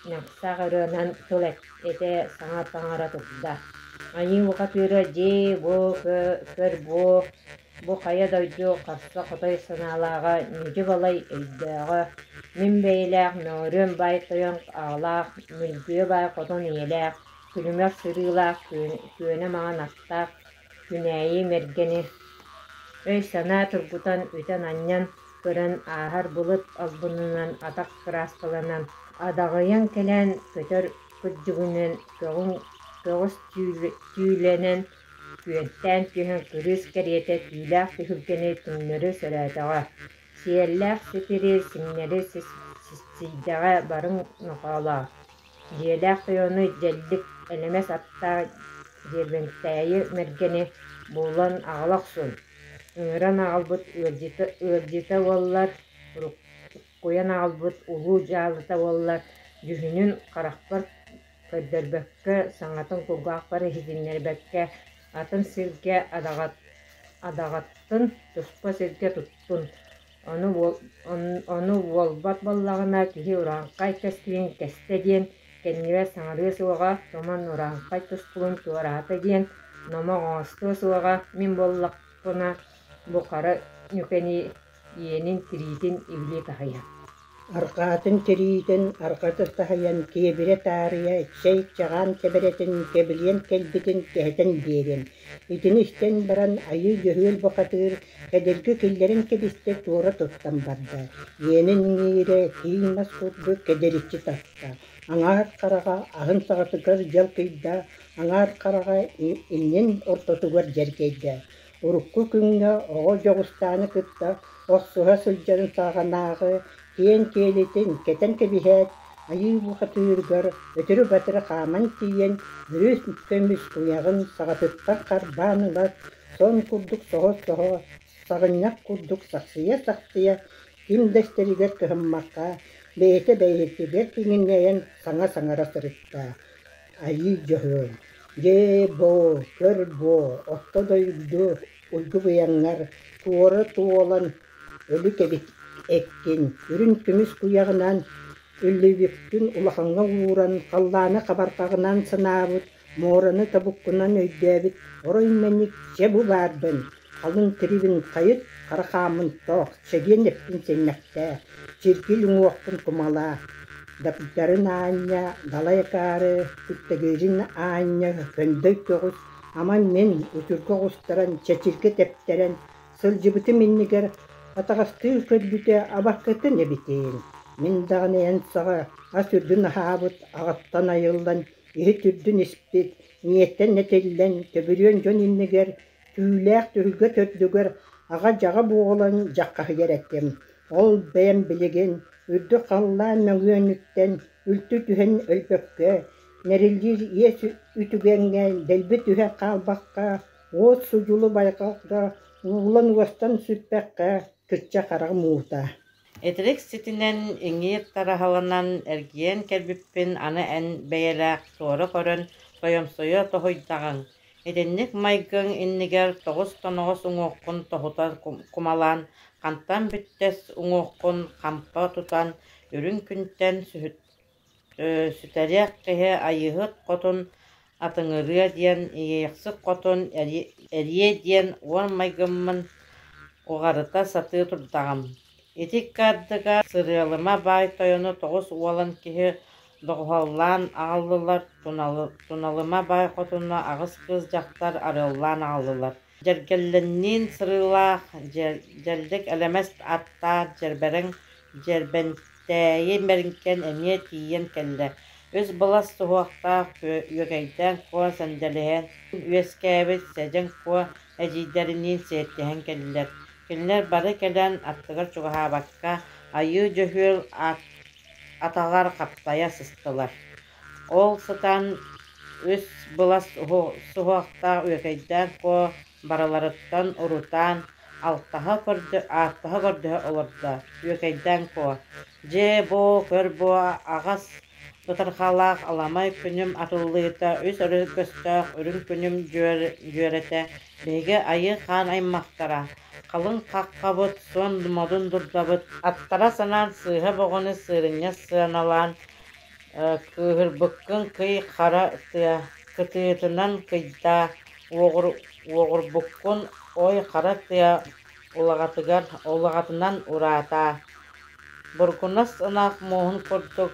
ньахсаах ырыанан тыл этэ саҥа таҥара турда: «Айыы бухатыыра дьиэ бу көр буо, бу хайа дойду харса хотой санаалааҕа, ньүдьү-балай өйдөөҕө, мин бэйэлээх Мөҥүрүөн баай тойон аҕалаах, Мүлгүө баай хотун ийэлээх, Күлүмэх сырыылаах, күөнэ маҥан аттаах Күнээйи Мэргэни өй-санаа тургутан, үтэн-анньан көрөн ааһар былыт албынынан атах кырааскаланан, адаҕыйан кэлэн көтөр күрдьүгүнэн көҕүс түүлэнэн күөнтээн түһэн кырыыс кэриэтэ түүлээх түһүлгэни түҥнэри сөрөөтөҕө, сиэллээх ситири сиҥнэри сицийдэҕэ барыҥ нохоолоо Дьиэлээх тойону дьэллик элэмэс аттаах Дьиэрбэнтээйи Мэргэни булан аҕала охсун, ыҥыран аҕалбыт ыалдьыта буоллар, уруккуйан аҕалбыт улуу дьаалыта буоллар, дьүһүнүн харахпар көрдөрбөккө, саҥатын кулгаахпар иһитиннэрбэккэ, атын сиргэ адаҕаттын, туспа сиргэ туттун Ону уолбат буоллаҕына киһи урааҥхай кэскилин кэстэ диэн кэннибэр саҥарыа суоҕа, туман урааҥхай тускулун туораата диэн номох оҥостуо суоҕа, мин буоллахпына бу хара ньүкэни иэнин тириитин ибили таһыйа Арҕаатын тириитин арҕата таһыйан киэбирэ таарыйа чэй чаҕаан сэбэрэтин кэбилиэн кэлбитин кэһэтэн биэриэм. Итини истэн баран Айыы Дьөһүөл бухатыыр Кэдирги киллэрэн кэбистэ, туора туттан барда, иэнин иҥиирэ тииҥ мас курдук кэдэриччи таста, аҥаар хараҕа аһын саҕатыгар дьалкыйда, аҥаар хараҕа иннин ортотугар дьэргэйдэ. Урукку күҥҥэ оҕо Дьоҕустааны кытта охсуһа сылдьарын саҕанааҕы киэҥ киэлитин кэтэн кэбиһээт, айыы бухатыырыгар өтөрү-батары хааман тиийэн, өрүс көмүс туйаҕын саҕатыттан харбаан ылар, сон курдук соһо-соһо, саҕынньах курдук сахсыйа-сахсыйа, ким да истэригэр кыһаммакка, бэйэтэ бэйэтигэр киҥинэйэн саҥа саҥара сырытта: «Айыы дьоһун, дьээ-боо, көр-буо, орто дойду уйгу быйаҥҥар туора туолан өлүк эбит эккин, үрүҥ көмүс куйаҕынан үллүбүккүн улахаҥҥа ууран, халлааны хабарҕаҕынан санаабыт, муораны тобуккунан өйдөөбүт орой мэник чэ бу баарбын, халыҥ тирибин хайыт, хара хааммын тоох, чэгиэн эппин сэннэхтээ, чиргил уҥуохпун кумалаа, дабдарын аанньа, далай акаары, күттэгирин аанньа, көндөй көҕүс, аман мин учурга оҕустаран, чэчиргэ тэптэрэн, сылдьыбытым иннигэр атаҕастыы көрбүтэ абаккатын эбитин. Мин даҕаны эн саҕа ас үрдүн аһаабыт, аҕаттан айыллан, иһит үрдүн испит, ийэттэн этиллэн, төбүрүөн дьон иннигэр түүлээх түһүлгэ төрдүгэр аҕа-дьаҕа буолан дьаххаһыйар этим. Ол бэйэм билигин үрдүк халлаан мөҥүөнүттэн үлтү түһэн өлбөккө, нэрилиир иэс үтүгэҥҥэ дэлби түһэн хаалбакка, уот судьулу байҕалга уулан уостан сүппэххэ кычча хараҕым уута. Итирик ситинэн иҥиир тараһаланан эргийэн кэлбиппин аны эн бэйэлээх туора көрөн тойомсуйа тоһуйдаҕыҥ. Итинник майгыҥ иннигэр тоҕус тоноҕос уҥуоххун тоһута кумалаан, хантан бүттэс уҥуоххун хампа тутан, үрүҥ күнтэн сүтэриэх киһи Айыыһыт хотун атыҥырыа диэн, Иэйэхсит хотун эриэ диэн уон майгыммын уҕарыта сатыы турдаҕым. Ити ыккардыгар Сырыалыма баай тойону тоҕус уолан киһи доҕуһуоллаан аҕаллылар, Туналыма баай хотуну аҕыс кыыс дьахтар арыаллаан аҕаллылар. Дьэргэллэнниин сырыылаах, дьэллик элэмэс аттаах дьэрбэрэҥ Дьэрбэнтээйи Мэринкэн эмиэ тиийэн кэллэ, үс былас суһуохтаах Үөкэйдээн Куо сэндэлиһэн үөскээбит Сэдьэҥ Куо эдьиийдэриниин сиэттиһэн кэллилэр. Кинилэр бары кэлэн аттыгар чугаһаабакка, Айыы Дьөһүөл атаҕар хаптайа сыстылар. Ол сытан үс былас суһуохтаах Үөкэйдээн Куо барыларыттан урутаан алтаһа ааттаһа көрдөһө олордо: «Үөкэйдээн Куо, дьиэ бу, көр бу, аҕас ытарҕалаах аламай күнүм атыллыыта, үс өрүкөстөөх үрүҥ күнүм дьүөрэтэ, биһиги айыы хаан аймахтара, халыҥ хаххабыт, суон модун дурдабыт, аттара санаан сыыһа боҕону сыырынньа сыаналаан, кыыһырбыккын кый хара тыа кытыытынан кыйдаа, уоҕурбуккун ой хара тыа улаҕатыгар улаҕатынан ураатаа, бургунас ынах муоһун курдук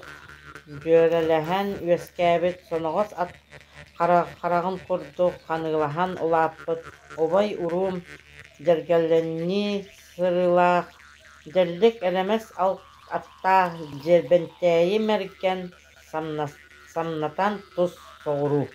дьүөрэлэһэн үөскээбит соноҕос ат хараҕын курдук ханыылаһан улааппыт убай уруум дьэргэлэннии сырыылаах дьэллик элэмэс аттаах Дьиэрбэнтээйи Мэргэн самнатан тус соҕуруу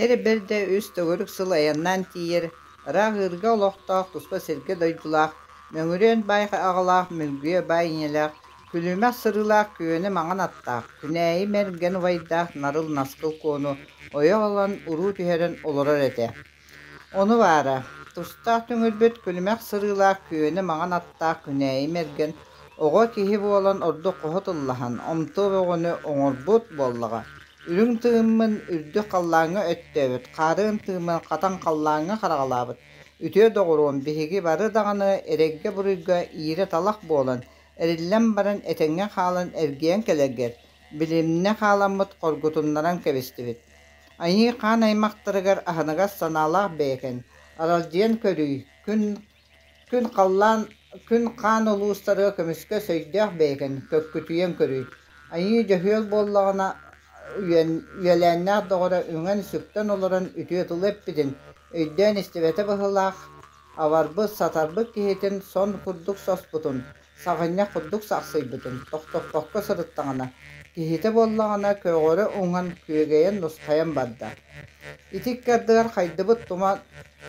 Эр бэрдэ үс төгүрүк сыл айаннаан тиийэр, ыраах ыырга олохтоох туспа сиргэ дойдулаах, Мөҥүрүөн баай аҕалаах, Мүлгүйэ баай ийэлээх, күлүмэх сырыылаах күөнэ маҥан аттаах, Күнээйи Мэргэн убайдаах Нарыл Наскыл Куону ойох ылан уруу түһэрэн олорор этэ. Ону баара, тустаах түҥүрбүт күлүмэх сырыылаах күөнэ маҥан аттаах Күнээйи Мэргэн оҕо киһи буолан ордук хоһу тыллаһан, омтуо бөҕөнү оҥорбут буоллаҕа. Үрүҥ тыыммын үрдүк халлааҥҥа өттөөбүт, хаарыан тыыммын хатан халлааҥҥа хараҕалаабыт. Үтүө доҕоруом, биһиги бары даҕаны эрэйгэ-буруйга иирэ талах буолан, эриллэн баран этэҥҥэ хаалан эргийэн кэлэргэр, билимнэ хааламмыт хоргутуннаран кэбистибит. Айыы-хаан аймахтарыгар аһыныгас санаалаах бэйэкэн, аралдьыйан көрүй, күн Күн халлаан, күн хаан улуустарга көмүскэс өйдөөх бэйэкэн, көккүтүйэн көрүй. Айыы Дьөһүөл буоллаҕына үөлээннээх доҕоро үҥэн-сүктэн олорон үтүө тылы эппитин, өйдөөн истибэтэ быһыылаах, абарбыт, сатарбыт киһитин сон курдук соспутун, саҕынньах курдук сахсыйбытын тохтоппокко сырыттаҕына, киһитэ буоллаҕына көҕөрө уҥан күөгэйэн нусхайан барда. Ити икки ардыгар хайдыбыт тума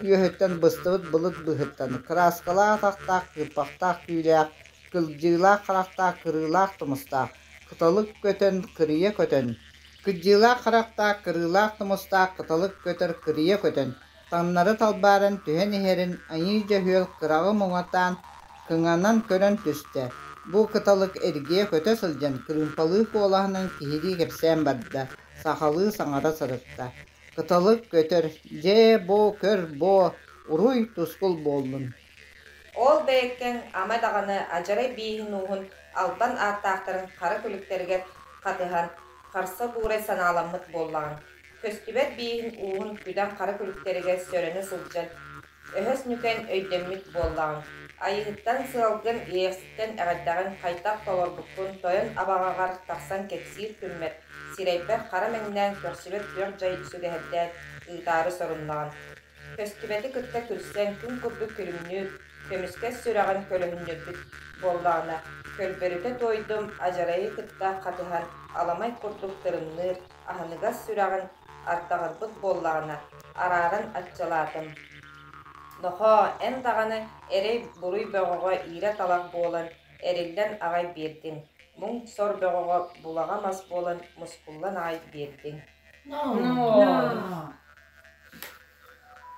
үөһүттэн быстыбыт былыт быыһыттан кырааскалаах атахтаах, кыырпахтаах түүлээх, кылдьыылаах харахтаах, кырыылаах тумустаах, кыталык көтөн, кырыйа көтөн, кыдьыылаах харахтаах, кырыылаах тумустаах, кыталык көтөр кырыйа көтөн, таҥнары талбааран түһэн иһэрин Айыы Дьөһүөл кыраҕы муҥатаан, кыҥанан көрөн түстэ, бу кыталык эргийэ көтө сылдьан кырыымпалыы куолаһынан киһилии кэпсээн барда, сахалыы саҥара сырытта. Кыталык көтөр, дьээ бу көр бо, Уруй-тускул буоллун! Ол бэйэккэҥ ама даҕаны адьарай бииһин ууһун албан ааттаахтарын хара күлүктэригэр хатыһан, харса буурай санааламмыт буоллаҕыҥ. Көстүбэт бииһин ууһун күдэн хара күлүктэригэр сөрөнө сылдьан, өһөс ньүкэн өйдөммүт буоллаҕыҥ. Айыыһыттан сыалгын, иэйэхситтэн эҕэрдэҕин хайдах толорбуккун тойон абаҕаҕар тахсан кэпсиир күммэр, сирэйбэр хара мэҥнээн көрсүбэт күөх дьай сүгэһэрдээн ыытаары соруннаҕын. Көстүбэти кытта күлсэн, күн курдук күлүмнүүр, көмүскэс сүрэҕин көлөһүннүрбүт буоллаҕына, көлбөрүтэ туойдум, адьарайы кытта хатыһан, аламай курдук тырымныыр, аһыныгас сүрэҕин ардаҕырбыт буоллаҕына, арааран аччалаатым. Нохоо, эн даҕаны эрэй-буруй бөҕөҕө иирэ талах буолан, эриллэн аҕай биэрдиҥ, муҥ-сор бөҕөҕө булаҕа мас буолан мускуллан аҕай биэрдиҥ.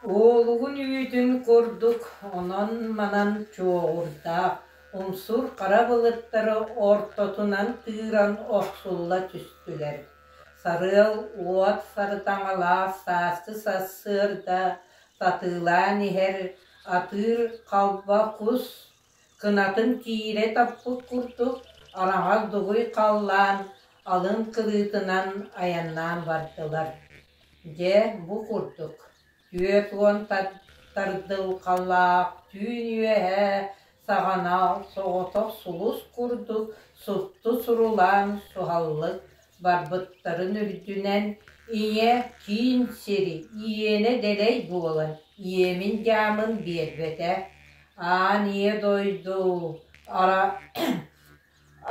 Уолугун үүтүн курдук онон-манан чуоҕурдаах, умсур хара былыттары ортотунан тыыран охсулла түстүлэр. Сарыал уот сарытаҥалаах сааскы сарсыарда сатыылаан иһэр атыыр халба кус кынатын тиирэ таппыт курдук араҥас дугуй халлаан алын кырыытынан айаннаан бардылар. Дьэ, бу курдук, 40 тардылҕалаах түүн үөһэ саҕана соҕотох сулус курдук супту сурулаан суһаллык барбыттарын үрдүнэн ийэ киин сири иэнэ дэлэй буолан иэмин-дьаамын биэрбэтэ, аан ийэ дойду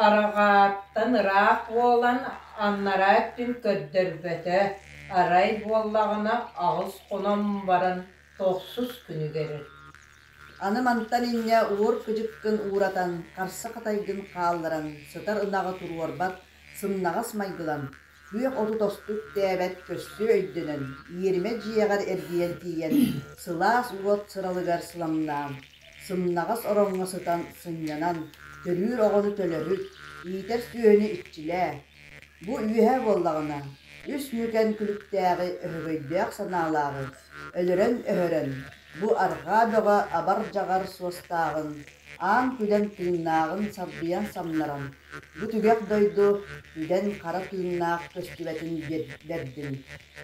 Арҕааттан ыраах буолан анараа өттүн көрдөрбөтө, арай буоллаҕына 8 хонон баран тохсус күнүгэр Аны мантан инньэ уор кыдьыккын ууратан, харса хатайгын хаалларан, сытар ынаҕы туруорбат сымнаҕас майгылан, күөх оту тосту үктээбэт көссүө өйдөнөн, иэримэ дьиэҕэр эргийэн тиийэн, сылаас уот сыралыгар сыламнаан, сымнаҕас ороҥҥо сытан сынньанан, төрүүр оҕону төлөһүт, иитэр сүөһүнү иччилээ. Бу үөһэ буоллаҕына, үс ньүкэн күлүктээҕи өһөгөйдөөх санаалааҕы өлөрөн-өһөрөн, бу арҕаа бөҕө абар-дьаҕар суостааҕын, аан күдэн тыыннааҕын сарбыйан самнаран, бу түгэх дойду күдэн хара тыыннаах көстүбэтин бэрдин,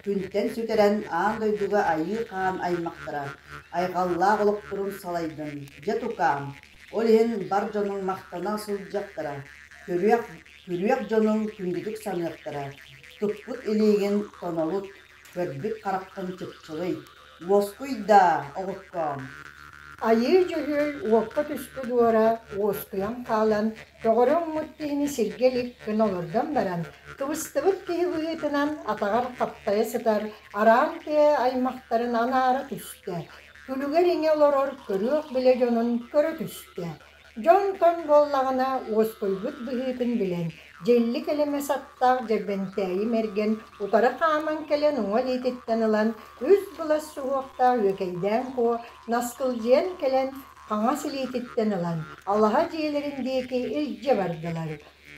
күнтэн сүтэрэн аан дойдуга айыы хаан аймахтара айҕаллаах олохторун салайдын, дьэ тукаам, ол иһин бар дьонуҥ махтана сылдьыахтара, көрүөх, күрүөх дьонуҥ күндүтүк саныахтара, туппут илиигин тонолут, көрбүт хараххын чыпчылый, уоскуй даа, оҕуккоом. Айыы Дьөһүөл уокка түспүт уора уоскуйан хаалан, көҕөрө уҥмут киһини сиргэ илик гына олордон баран, кыбыстыбыт киһи быһыытынан атаҕар хаптайа сытар араан тыа аймахтарын анаара түстэ, күлүгэр иҥэ олорор көрүөх-билэ дьонун көрө түстэ. Дьонтон буоллаҕына уоскуйбут быһыытын билэн, дьэллик элэмэс аттаах Дьэрбэнтээйи Мэргэн утары хааман кэлэн уҥа илиититтэн ылан, үс былас суһуохтаах Үөкэйдээн Куо наскылдьыйан кэлэн хаҥас илиититтэн ылан, алаһа дьиэлэрин диэки илдьэ бардылар.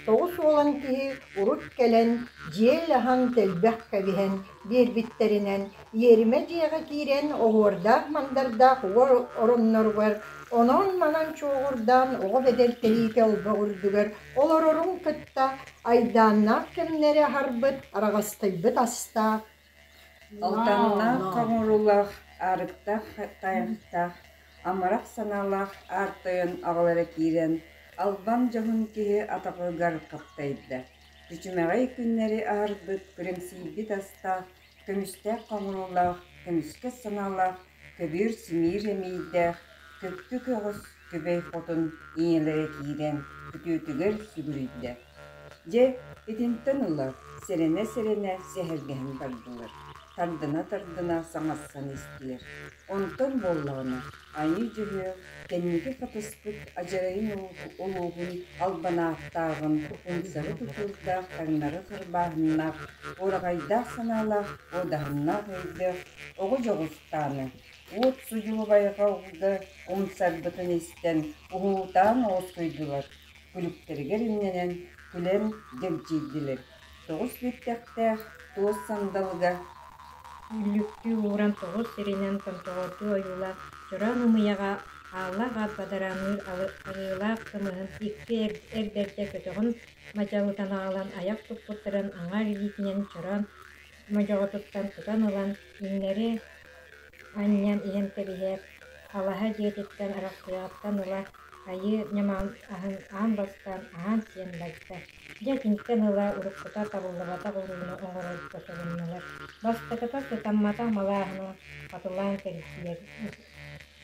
Тоҕус уолан киһи урут кэлэн, дьиэл аһан тэлбэх кэбиһэн биэрбиттэринэн, иэримэ дьиэҕэ киирэн оһуордаах-мандардаах уор оронноругар, онон-манан чуоҕурдаан оҕо бэдэр тэһиитэ олбох үрдүгэр олорорун кытта айдааннаах кэмнэри аһарбыт, араҕастыйбыт астаах Алтаннаах хоҥоруулаах, аарыктаах тайахтаах, амарах санаалаах аар тойон аҕалара киирэн, албан дьоһун киһи атаҕыгар хаптайда. Күчүмэҕэй күннэри аһарбыт, күрэҥсийбит астаах, көмүстээх хоҥоруулаах, көмүскэс санаалаах, көбүөр симиир эмиийдээх, көптү көҕүс Күбэй хотун ийэлэрэ киирэн күтүөтүгэр сүгүрүйдэ. Дьэ, итинтэн ыла сэрэнэ-сэрэнэ сэһэргэһэн бардылар, тардына-тардына саҥарсан истилэр. Онтон буоллаҕына, Айыы Дьөһүөл кэнники хатыспыт адьарайын улууһун албанааттааҕын умсары тутуурдаах таҥнары харбааһыннаах, уораҕайдаах санаалаах, уодаһыннаах өйдөөх оҕо дьоҕустааны Уот судьуо байҕалга умсарбытын истэн, уһуутаан уоскуйдулар, күлүктэригэр имнэнэн, күлэн дьэгдьийдилэр. Тоҕус бүптэхтээх туос сандалыга Үллүктүү ууран тоҕус сиринэн томтоҕордуу ойуулаах чороон ымыйаҕа ааллаах ат бадараанныыр арыылаах кымыһын икки эр бэрдэ көтөҕөн мадьалытан аҕалан айах туппуттарын аҥаар илиитинэн чороон модьоҕотуттан тутан ылан иҥнэри анньан иһэн кэбиһээт, алаһа дьиэтиттэн арахсыаҕыттан ыла айыы ньамаҕын аһын аан бастаан аһаан-сиэн барда. Дьэ итинтэн ыла уруккута табыллыбатах урууну оҥорорго соруннулар. Бастакыта сытамматах малааһыны хатылаан кэбистилэр.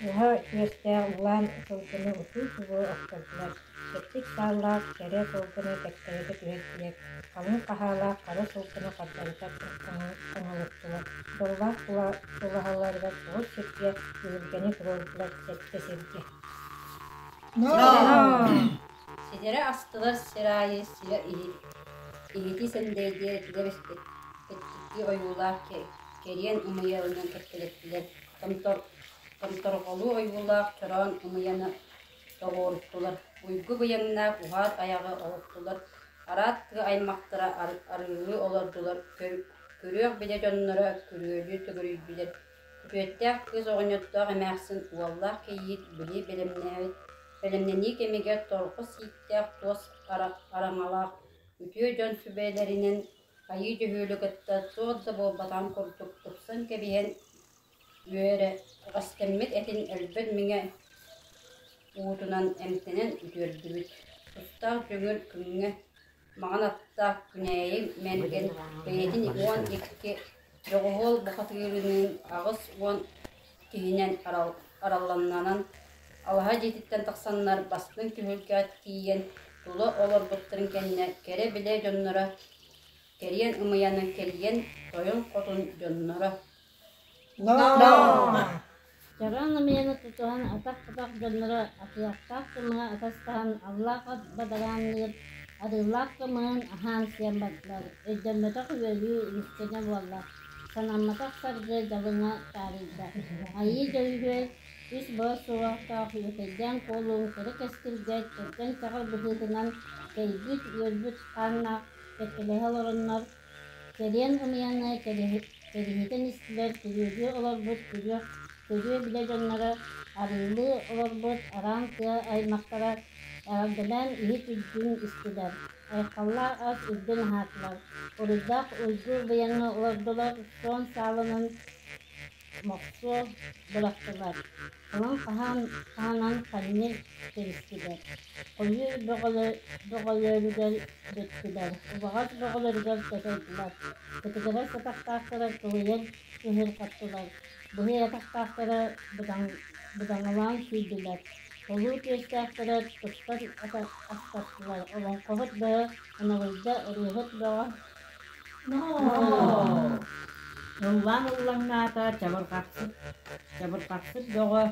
Уһа күөстээх улаан сылгыны утуу-субуу охтордулар, тэттик сааллаах кэрэ сылгыны кэккэлэтэ түһэрдилэр, халыҥ хаһаалаах хара сылгыны хардарыта хоҥолуттулар, доллаах тулаһаларыгар тоҕус сиргэ түһүлгэни туруордулар сэттэ сиргэ. Сидэрэ астылар сир аайы сирэ иһити сэндэйдиэ этилэр эттиктии ойуулаах кэриэн ымыйалынан кэккэлэттилэр, томторҕолуу ойуулаах чороон ымыйаны тоҕуоруттулар, уйгу быйаҥнаах уһаат айаҕы оһуттулар, араат тыа аймахтара арыылыы олордулар, көрүөх билэ дьонноро күрүөлүү төгүрүйдүлэр, күтүөттээх кыыс оҕонньордоох эмээхсин уоллаах кийиит били бэлэмнээбит бэлэмнэнии кэмигэр торҕо сииктээх туос араҥалаах үтүө дьон сүбэлэринэн Айыы Дьөһүөлү кытта суох да буолбатаҕын курдук тупсан кэбиһэн үөрэ итэҕэстэммит этин өлбөт мэҥэ уутунан эмтэнэн үтүөрдүбүт. Тустаах дьөҥүр күҥҥэ маҥан аттаах Күнээйи Мэргэн бэйэтин 12 дьоҕуһуол бухатыырыныын 80 киһинэн аралланан алаһа дьиэтиттэн тахсаннар бастыҥ түһүлгэҕэ тиийэн тула олорбуттарын кэннэ кэрэ-билэ дьонноро кэриэн ымыйаны кэрийэн тойон-хотун дьонноро Чороон ымыйаны тутуһан атах-атах дьонноро атыйахтаах кымыһы атастаһан аллаах ат бадараанныыр арыылаах кымыһын аһаан-сиэн бардылар, өйдөммөтөх үөрүү үскэнэ буолла, санамматах саргы дьалыҥа таарыйда. Айыы Дьөһүөл үс быа суһуохтаах үөкэйдээн куолуун кэрэ кэскилгэ кэргэн чаҕыл быһыытынан кэйбит, үөрбүт хааннаах кэккэлэһэ олороннор, кэриэн ымыйаны кэриһитэн истилэр, күрүөлүү олорбут күрүөх күрүө билэ дьонноро, арыылыы олорбут араан тыа аймахтара эҕэрдэлээн иһит үрдүн истилэр, айхаллаах ас үрдүн аһаатылар, уруйдаах уйгу быйаҥы олордулар, суон сааланан мохсуо бырахтылар, Онон хаһан хаһанан ханньы кэбистилэр, хойуу бөҕөлөрүгэр бүттүлэр, убаҕас бөҕөлөрүгэр сатайдылар, кытыгырас атахтаахтара кылыйан кыһырҕаттылар, быһый атахтаахтара быдаҥалаан сүүрдүлэр, толуу түөстээхтэрэ туттан астаттылар, олоҥхоһут бөҕө ыналыйда, ырыаһыт бөҕө Ыллаан ыллаҥнаата, чабырҕахсыт, чабырҕахсыт бөҕө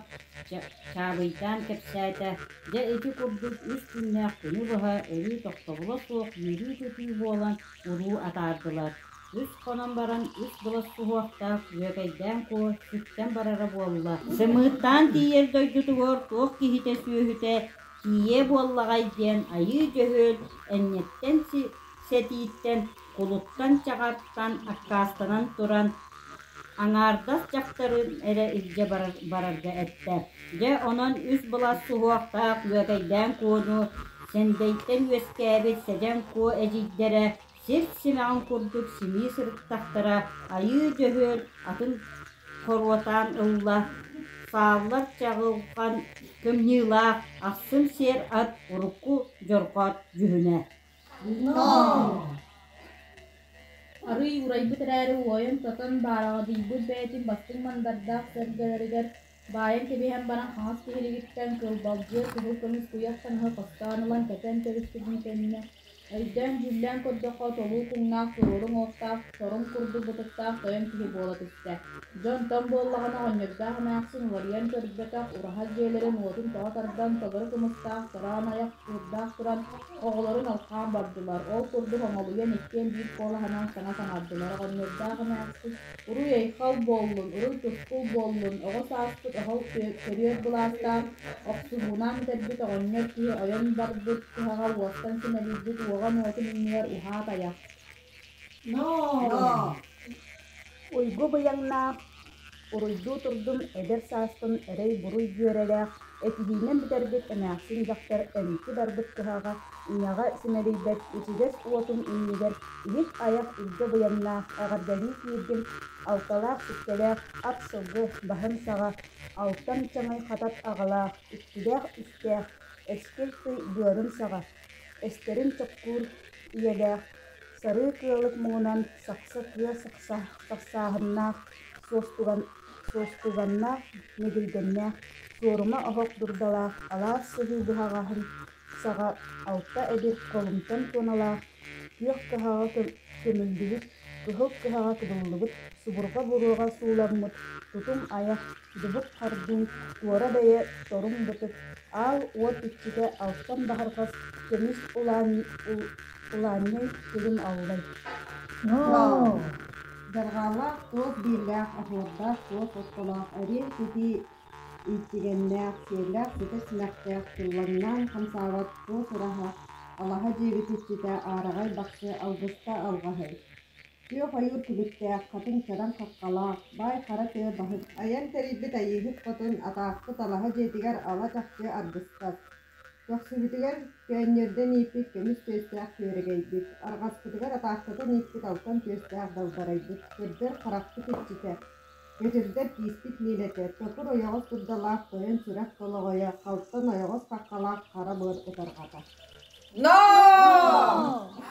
чаабыйдаан кэпсээтэ: дьэ ити курдук үс күннээх күнү быһа өрүү тохтобула суох үөрүү-көтүү буолан уруу атаардылар. Үс хонон баран үс былас суһуохтаах Үөкэйдээн Куо сүктэн барара буолла. Сымыыттаан тиийэр дойдутугар туох киһитэ-сүөһүтэ тиийиэ буоллаҕай диэн Айыы Дьөһүөл энньэттэн сэтииттэн, кулуттан чаҕартан аккаастанан туран, аҥаардас дьахтарын эрэ илдьэ барарга эттэ. Дьэ, онон үс былас суһуохтаах Үөкэйдээн Куону Сэндэйтэн үөскээбит Сэдьэҥ Куо эдьиийдэрэ сир симэҕин курдук симии сырыттахтара Айыы Дьөһүөл атын хоруотаан ылла, сааллар чаҕылҕан кымньыылаах ахсым сиэр ат урукку дьорҕоот дьүһүнэ. Арыый уурайбыт эрээри уойан-тотон баараҕадыйбыт бэйэтин бастыҥ мандардаах сэргэлэригэр баайан кэбиһэн баран хаҥас тиһилигиттэн кылбалдьыар кыһыл көмүс куйах таҥаһы хостоон ылан кэтэн кэбиспитин кэннэ Өйдөөн-дьүүллээн көрдөххө, толуу куҥнаах, туруору уҥуохтаах, торум курдук бытыктаах тойон киһи буола түстэ. Дьэ онтон буоллаҕына оҕонньордоох эмээхсин уларыйан көрбөтөх ураһа дьиэлэрин уотун тоҕо тардан, толору кымыстаах, тороон айах куурдаах туран, оҕолорун алхаан бардылар. Ол курдук оҥолуйан иккиэн биир куолаһынан саҥа саҥардылар. Оҕонньордоох эмээхсин «Уруй-айхал буоллун, уруй-тускул буоллун, оҕо сааспыт оһол көрүөх былаастаах, охсуһуунан бүтэрбит оҕонньор киһи ойон барбыт кыһаҕа уостан симэлийбит уоҕа нуотун иннигэр уһаат айах. Ноо! Уйгу быйаҥнаах, уруйдуу турдум эдэр сааспын эрэй-буруй дьүөрэлээх, этиһиинэн бүтэрбит эмээхсин дьахтар эмти барбыт кыһаҕа, ийэҕэ симэлийбэт ичигэс уотун иннигэр иһит айах илгэ быйаҥнаах эҕэрдэлии киирдим, алталаах-сэттэлээх ат сылгы баһын саҕа, алтан чаҥый хатат аҕалаах, иккилээх үстээх, эскил тый быарын саҕа, эстэрин чоккуур ийэлээх, сарыы кыалык муҥунан сахса тыа сахсааһыннаах, суостуганнаах, мэгилгэннээх, суорума оһох дурдалаах, алаас сыһыы быһаҕаһын саҕа алта эбир холумтан туоналаах, күөх кыһаҕа көмүллүбүт, кыһыл кыһаҕа кыбыллыбыт, субурҕа буруоҕа сууламмыт, тутум айах, дубук хардыы, туора бэйэ, торум бытык, аал уот иччитэ алтан баһырҕас, көмүс улаанньай күлүм аллай. Дьарҕаалаах туос бииллээх, оһуордаах туос ортолоох, эриэн ситии ийтигэннээх, сиэллээх ситэр симэхтээх, туллаҥнаан хамсаабат туос ураһа, алаһа дьиэбит иччитэ Аараҕай Бахсы алгыста алҕаһый. Күөх ойуур күлүктээх, хатыҥ чараҥ хаххалаах, баай хара тыа баһын айан тэрийбит Айыыһыт Хотун атаахпыт алаһа дьиэтигэр ала чахчы аргыстас. Көхсүбүтүгэр көөнньөрдөн ииппит көмүс түөстээх күөрэгэйбит, арҕаспытыгар атаахтатан ииппит алтан түөстээх далбарайбыт, көрдөр харахпыт иччитэ, көтүрдэр кииспит миилэтэ, токур ойоҕос дурдалаах тойон сүрэх толоҕойо, халтан ойоҕос хаххалаах хара быар ытарҕата. Ноо!